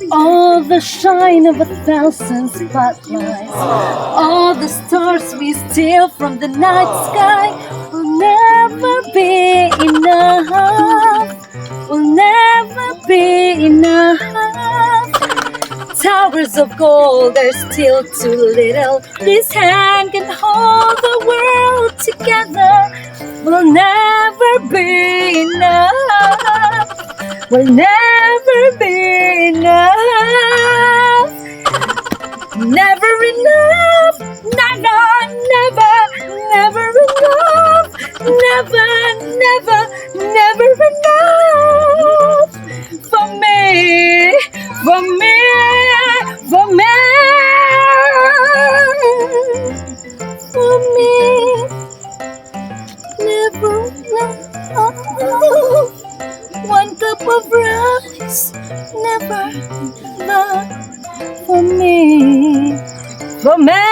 All the shine of a thousand spotlights, all the stars we steal from the night sky will never be enough. Will never be enough. Towers of gold are still too little. This hand can hold the world together. Will never be enough. Will never be enough. Never enough. Never, never, never enough. Never, never, never enough. For me, for me, for me, for me. Never enough. One cup of rice, never enough for me, for me.